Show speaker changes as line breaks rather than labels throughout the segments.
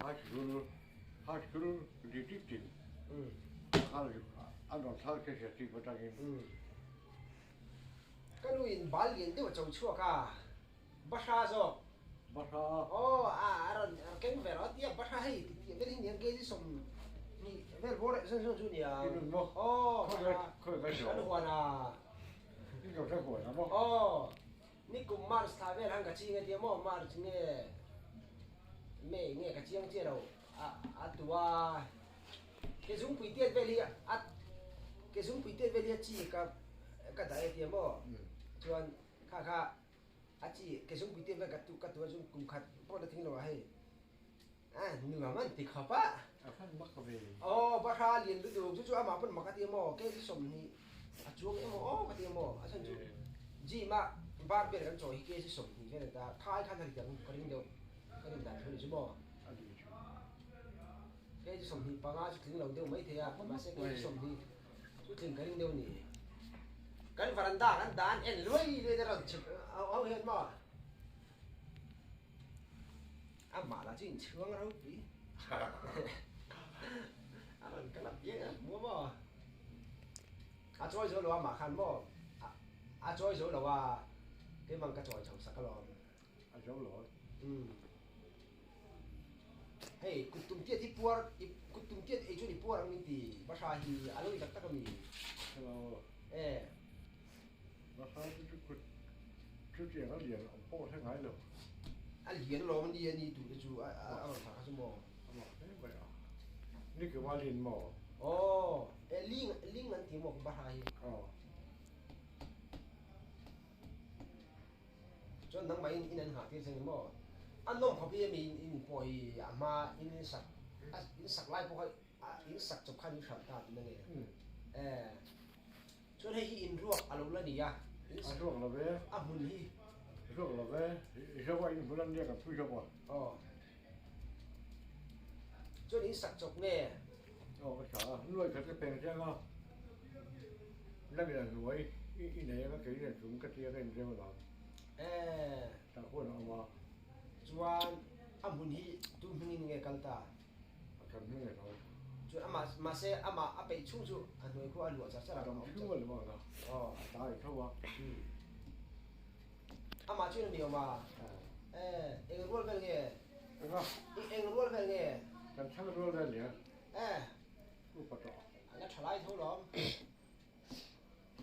High school high school district tin an rawn thlang che sia tih atangin.
Ka nu in bal lian deuh a cho chhuak a, Bahra zawk.
Bahra.
Aw a a rawn keng ve rawh a tia Bahra hei ti tih vel hi nia kg 20 vel bawr zawn zawn chu nia.
I nun maw?
Aw Bahra.
Khawi ka
Kan huan a.
I lo hre huan a maw?
Aw ni kum March thla vel han ka ching a tia maw March nge May nge ka chiang chiah lo a a tua ke zungpui tiat vel hi a ke zungpui tiat vel hi a chi ka ka dah e tia maw chuan kha kha a chi ke zungpui tiat vel ka tu ka tua chu kum khat pawh la thing lo a hei a nuam an ti khawp a.
A hman mak ve.
Aw bahra lian lutuk chu chu amah pawn mak a ti emaw ke chi 20 a chuang emaw aw ka ti emaw a chhan chu gym a bar vel kan chawi hi ke chi 20 vel a ni ta khai khan a ri dang ka ring deuh ka rin dan thu a ni chu maw. Kg 25 chu tling lo deuh mai thei a, mahse kg 20 chu tling ka ring deuh a ni. Kan varanda kan dan en luai luai te rawn chhuk ho hian maw amah lah chu inchhuang ropui a rawn kal a piang a hmu a maw a chawi zo lo amah khan maw a chawi zo lo a keimah ka chawi chho sak alawm.
A zo lo.
Umm. Hei kut tum tiat hi puar i kut tum tiat ei chuan i puar ang min ti Bahra hi a lo ni tak tak a mi?
Hello.
E.
Bahra chu chu kut chu tiang a lian awm pawh hre ngai lo.
A lian alawm a ni a ni tute chu a a rawn thlah kha chu maw?
A mak hle mai a. Ni ke ma lin maw?
Aw. E ling ling an ti maw Bahra hi?
Aw.
Chuan nangmah in in an nghah tir che ni maw? A nawm khawp hi ami in in pawh hi a hma in in sak a in sak lai pawh kha in sak chawp khan in hram ta tihna nge? E chuan hei hi in ruak a lo la ni a.
A ruak lo ve.
A hmun hi.
Ruak lo ve. Zo a in hmun an nia kan pui zawk a.
Aw. Chuan in sak chawp nge?
Aw ka tha a, nuai khat ka peng chiang a, nangin a hnuai i nei anga kei nen chung ka tia ka inrem alawm.
Eeh.
Tah huan a awm a.
Chuan a hmun hi tu hmingin nge kal ta?
A kan hming e lo.
Chuan amah mahse amah a peih chhung chu a hnuai khu a luah char char a.
A dam chhung a luah ang a.
Aw.
A ta i tho a.
Umm. Amah chuan a ni awm a. Eeh eng rual vel nge?
Enga?
Eng rual vel nge?
Kan chhang rual vel nia.
Eh.
Upa tawh.
A la tha lai tho lawm.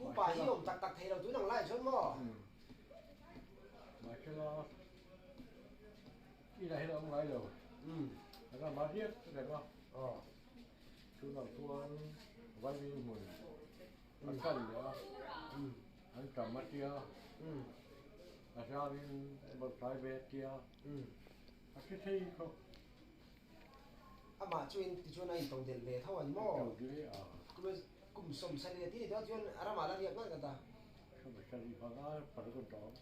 Upa hi awm tak tak thei lo tun ang lai chuan maw?
Mahsela inah hian a awm ngai lo. A ram a riak reng a.
Aw.
Tunah chuan Vaivin hmun a kal leh a. An tam a tia. A hrangin bawlhtlai ve a tia. A hre thei khawp.
Amah chu in tichuan a intawng delh ve tho a ni maw?
Intawng delh a.
Kum 70 a ti ni tawh chuan ramah la riak ngat ngat a.
75 paruk an tawng.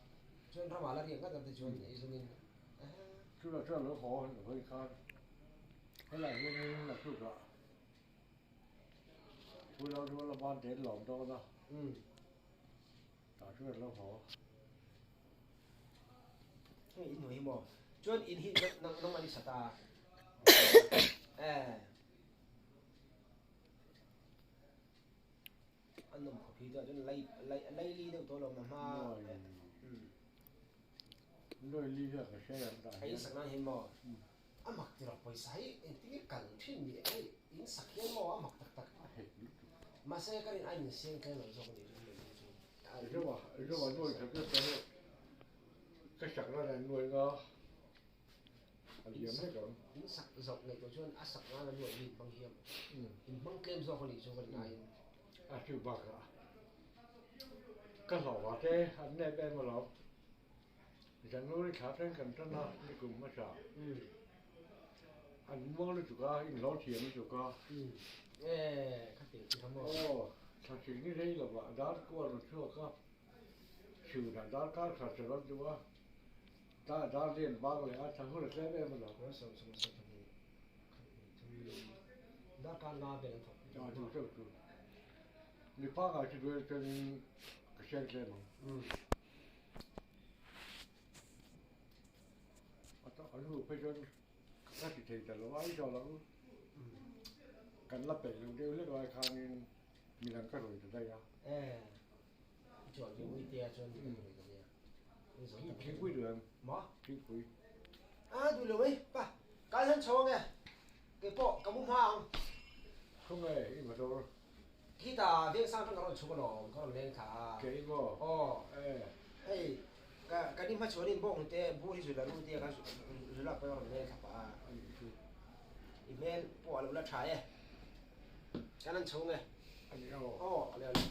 Chuan ramah la riak ngat ngat te chuan ei zawngin.
Chutah chuan lo haw hawi khan helai hianin a tlukah Pu Lalruala ban te an lawm dawn a. Tah chuan lo haw.
Hei in hnuai hi maw? Chuan in hi nang nang an i sat a. Eh. An nawm khawp hi chuan lai lai lai li deuh tawh lo ma hma.
Noi li hian ka hre ang dah
hian. In sak nan hian maw? A mak ti rawh pawisa hi engtin nge kal thin ni hei in sak hian maw a mak tak tak. Mahse ka rin aiin siam tlem lo zawk a ni chu mai chu.
Zoa Zoa nuai khat ka hre ka sak nan an nuai nga a liam vek ang.
In sak zawk ngaih tawh chuan a sak nan a nuai hi in hmang hiam in hmang tlem zawk a ni chu ka rin aiin.
A chu bakah ka hlauh a te an nep em alawm. January thla thleng kan tan a ni kum hmasa. An muang lutuk a, inhlawh thiam lutuk a. Aw, thla ching ni rei lo ah dar kual rawn chhuak a, chhunah dar kar khat che rawn duh a, ta dar lian bang leh a, thla hun a tlem em alawm. Mi pangngai chu duai atangin ka hriat tlem ang. A hnu phei chuan Ka ti thei ta lo a, i zawh ang. Kan la peih lo deuh hlek lai khanin midang ka rawi ta daih a.
Eh, i chuan ve Uitea chuan ka rawi ta daih a.
Thingpui duh em?
Maw?
Thingpui.
A duh lo mai, pa. Kal han chho ang e. Keipawh ka mu hma ang.
Khawnge i motor?
Khita Vengsang atang ka rawn chhuk alawm, ka rawn leng thla a.
Kei maw?
Aw.
Eh.
Hei, ka ka ni hmachhuanin bawnghnute bur hi zul a ru tia ka zul ah pawh a rawn leng thla pah a.
A nih chu.
I hmel pawh a lo la tha e. Kan han chho nge?
A nih aw.
Aw, a le a le.